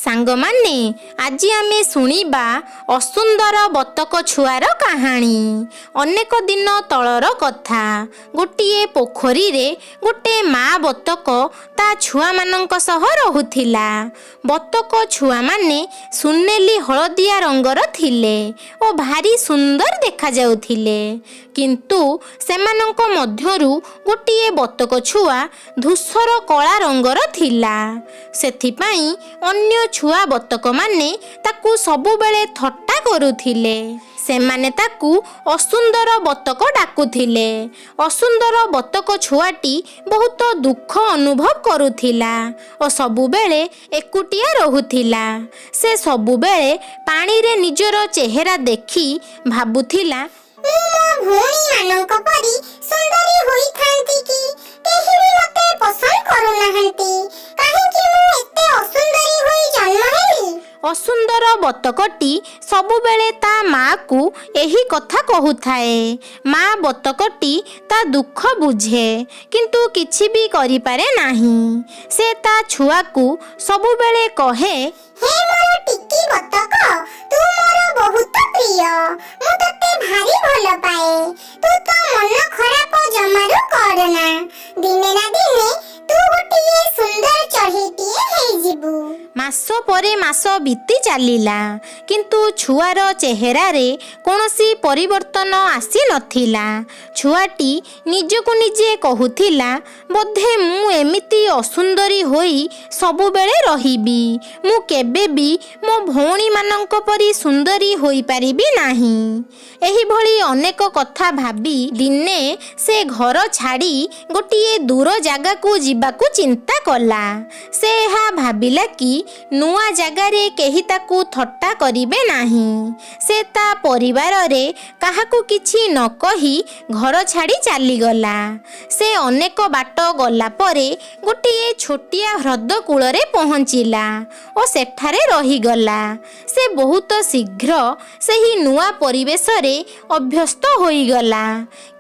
ସାଙ୍ଗମାନେ, ଆଜି ଆମେ ଶୁଣିବା ଅସୁନ୍ଦର ବତକ ଛୁଆର କାହାଣୀ। ଅନେକ ଦିନ ତଳର କଥା। ଗୋଟିଏ ପୋଖରୀରେ ଗୋଟେ ମା ବତକ ତା ଛୁଆମାନଙ୍କ ସହ ରହୁଥିଲା। ବତକ ଛୁଆମାନେ ସୁନେଲି ହଳଦିଆ ରଙ୍ଗର ଥିଲେ ଓ ଭାରି ସୁନ୍ଦର ଦେଖାଯାଉଥିଲେ। କିନ୍ତୁ ସେମାନଙ୍କ ମଧ୍ୟରୁ ଗୋଟିଏ ବତକ ଛୁଆ ଧୂସର କଳା ରଙ୍ଗର ଥିଲା। ସେଥିପାଇଁ ଅନ୍ୟ ଛୁଆ ବତକମାନେ ତାକୁ ସବୁବେଳେ ଥଟ୍ଟା କରୁଥିଲେ। ସେମାନେ ତାକୁ ଅସୁନ୍ଦର ବତକ ଡାକୁଥିଲେ। ଅସୁନ୍ଦର ବତକ ଛୁଆଟି ବହୁତ ଦୁଃଖ ଅନୁଭବ କରୁଥିଲା ଓ ସବୁବେଳେ ଏକୁଟିଆ ରହୁଥିଲା। ସେ ସବୁବେଳେ ପାଣିରେ ନିଜର ଚେହେରା ଦେଖି ଭାବୁଥିଲା, ମୁଁ ମୋ ଭଉଣୀମାନଙ୍କ ପରି ସୁନ୍ଦରୀ ହୋଇଥାନ୍ତି କି? କେହି ବି ମତେ ପସନ୍ଦ କରୁନାହାନ୍ତି। କାହିଁକି ମୁଁ ଏତେ ଅସୁନ୍ଦରୀ ହୋଇ ଜନ୍ମ ହେଲି? ଅସୁନ୍ଦର ବତକଟି ସବୁବେଳେ ତା ମାଆକୁ ଏହି କଥା କହୁଥାଏ। ମା ବତକଟି ତା ଦୁଃଖ ବୁଝେ, କିନ୍ତୁ କିଛି ବି କରିପାରେ ନାହିଁ। ସେ ତା ଛୁଆକୁ ସବୁବେଳେ କହେ, ହେ ମୋର ଟିକି ବତକ, ତୁ ମୋର ବହୁତ ପ୍ରିୟ। ମୁଁ ତତେ ଭାରି ଭଲ ପାଏ। ତୁ ତୋ ମନ ଖରାପ ଜମାରୁ କରନା। ଦିନେ ନା ଦିନେ ତୁ ଗୋଟିଏ ସୁନ୍ଦର ଚଢ଼େଇଟିଏ ହେଇଯିବୁ। ମାସ ପରେ ମାସ ବିତି ଚାଲିଲା, କିନ୍ତୁ ଛୁଆର ଚେହେରାରେ କୌଣସି ପରିବର୍ତ୍ତନ ଆସିନଥିଲା। ଛୁଆଟି ନିଜକୁ ନିଜେ କହୁଥିଲା, ବୋଧେ ମୁଁ ଏମିତି ଅସୁନ୍ଦରୀ ହୋଇ ସବୁବେଳେ ରହିବି। ମୁଁ କେବେ ବି ମୋ ଭଉଣୀମାନଙ୍କ ପରି ସୁନ୍ଦରୀ ହୋଇପାରିବି ନାହିଁ। ଏହିଭଳି ଅନେକ କଥା ଭାବି ଦିନେ ସେ ଘର ଛାଡ଼ି ଗୋଟିଏ ଦୂର ଜାଗାକୁ ଯିବାକୁ ଚିନ୍ତା କଲା। ସେ ଏହା ଭାବିଲା କି ନୂଆ ଜାଗାରେ କେହି ତାକୁ ଥଟ୍ଟା କରିବେ ନାହିଁ। ସେ ତା ପରିବାରରେ କାହାକୁ କିଛି ନ କହି ଘର ଛାଡ଼ି ଚାଲିଗଲା। ସେ ଅନେକ ବାଟ ଗଲା ପରେ ଗୋଟିଏ ଛୋଟିଆ ହ୍ରଦ କୂଳରେ ପହଞ୍ଚିଲା ଓ ସେଠାରେ ରହିଗଲା। ସେ ବହୁତ ଶୀଘ୍ର ସେହି ନୂଆ ପରିବେଶରେ ଅଭ୍ୟସ୍ତ ହୋଇଗଲା।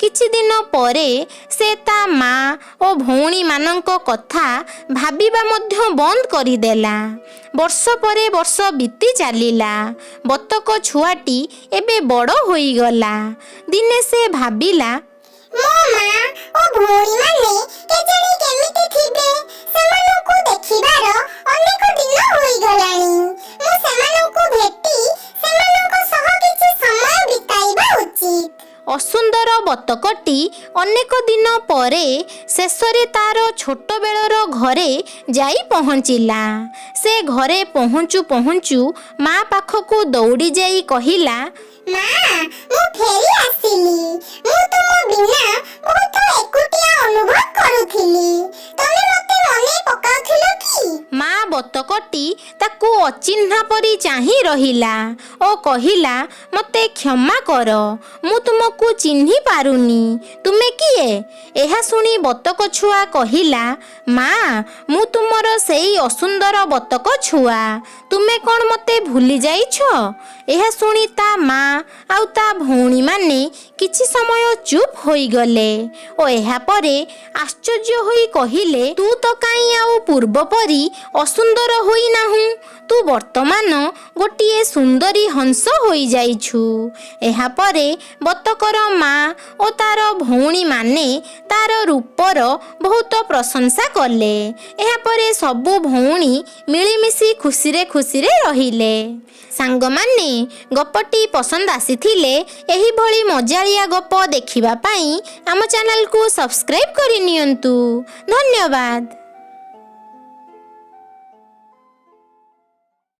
କିଛି ଦିନ ପରେ ସେ ତା ମା ଓ ଭଉଣୀମାନଙ୍କ କଥା ଭାବିବା ମଧ୍ୟ ବନ୍ଦ କରିଦେଲା। ବର୍ଷ ପରେ ବର୍ଷ ବିତି ଚାଲିଲା। ବତକ ଛୁଆଟି ଏବେ ବଡ଼ ହୋଇଗଲା। ଦିନେ ସେ ଭାବିଲା, ମୋ ମା ଓ ଭଉଣୀମାନେ କେଜାଣି କେମିତି ଥିବେ। ସେମାନଙ୍କୁ ଦେଖିବାର ଅନେକ ଦିନ ହୋଇଗଲାଣି। ମୁଁ ସେମାନଙ୍କୁ ଭେଟି ସେମାନଙ୍କ ସହ କିଛି ସମୟ ବିତାଇବା ଉଚିତ। ଅସୁନ୍ଦର ବତକଟି ଅନେକ ଦିନ ପରେ ଶେଷରେ ତାର ଛୋଟବେଳର ଘରେ ଯାଇ ପହଞ୍ଚିଲା। ସେ ଘରେ ପହଞ୍ଚୁ ପହଞ୍ଚୁ ମା ପାଖକୁ ଦୌଡ଼ି ଯାଇ କହିଲା, ମା, ମୁଁ ଫେରି ଆସିଲି। ମୁଁ ତୁମ ବିନା ବହୁତ ଏକୁଟିଆ ଅନୁଭବ କରୁଥିଲି। ତମେ ମତେ ମନେ ପକାଉଥିଲ କି? ମା ବତକଟି ତାକୁ ଅଚିହ୍ନା ପରି ଚାହିଁ ରହିଲା ଓ କହିଲା, ମୋତେ କ୍ଷମା କର, ମୁଁ ତୁମକୁ ଚିହ୍ନି ପାରୁନି। ତୁମେ କିଏ? ଏହା ଶୁଣି ବତକ ଛୁଆ କହିଲା, ମା, ମୁଁ ତୁମର ସେଇ ଅସୁନ୍ଦର ବତକ ଛୁଆ। ତୁମେ କ'ଣ ମୋତେ ଭୁଲି ଯାଇଛ? ଏହା ଶୁଣି ତା ମା ଆଉ ତା ଭଉଣୀମାନେ କିଛି ସମୟ ଚୁପ୍ ହୋଇଗଲେ ଓ ଏହାପରେ ଆଶ୍ଚର୍ଯ୍ୟ ହୋଇ କହିଲେ, ତୁ ତ କାହିଁ ଆଉ ପୂର୍ବ ପରି ଅସୁନ୍ଦର ହୋଇନାହୁଁ। ତୁ ବର୍ତ୍ତମାନ ଗୋଟିଏ ସୁନ୍ଦରୀ ହଂସ ହୋଇଯାଇଛୁ। ଏହାପରେ ବତକର ମା ଓ ତାର ଭଉଣୀମାନେ ତାର ରୂପର ବହୁତ ପ୍ରଶଂସା କଲେ। ଏହାପରେ ସବୁ ଭଉଣୀ ମିଳିମିଶି ଖୁସିରେ ଖୁସିରେ ରହିଲେ। ସାଙ୍ଗମାନେ, ଗପଟି ପସନ୍ଦ ଆସିଥିଲେ ଏହିଭଳି ମଜାଳିଆ ଗପ ଦେଖିବା ପାଇଁ ଆମ ଚ୍ୟାନେଲକୁ ସବସ୍କ୍ରାଇବ୍ କରିନିଅନ୍ତୁ। ଧନ୍ୟବାଦ।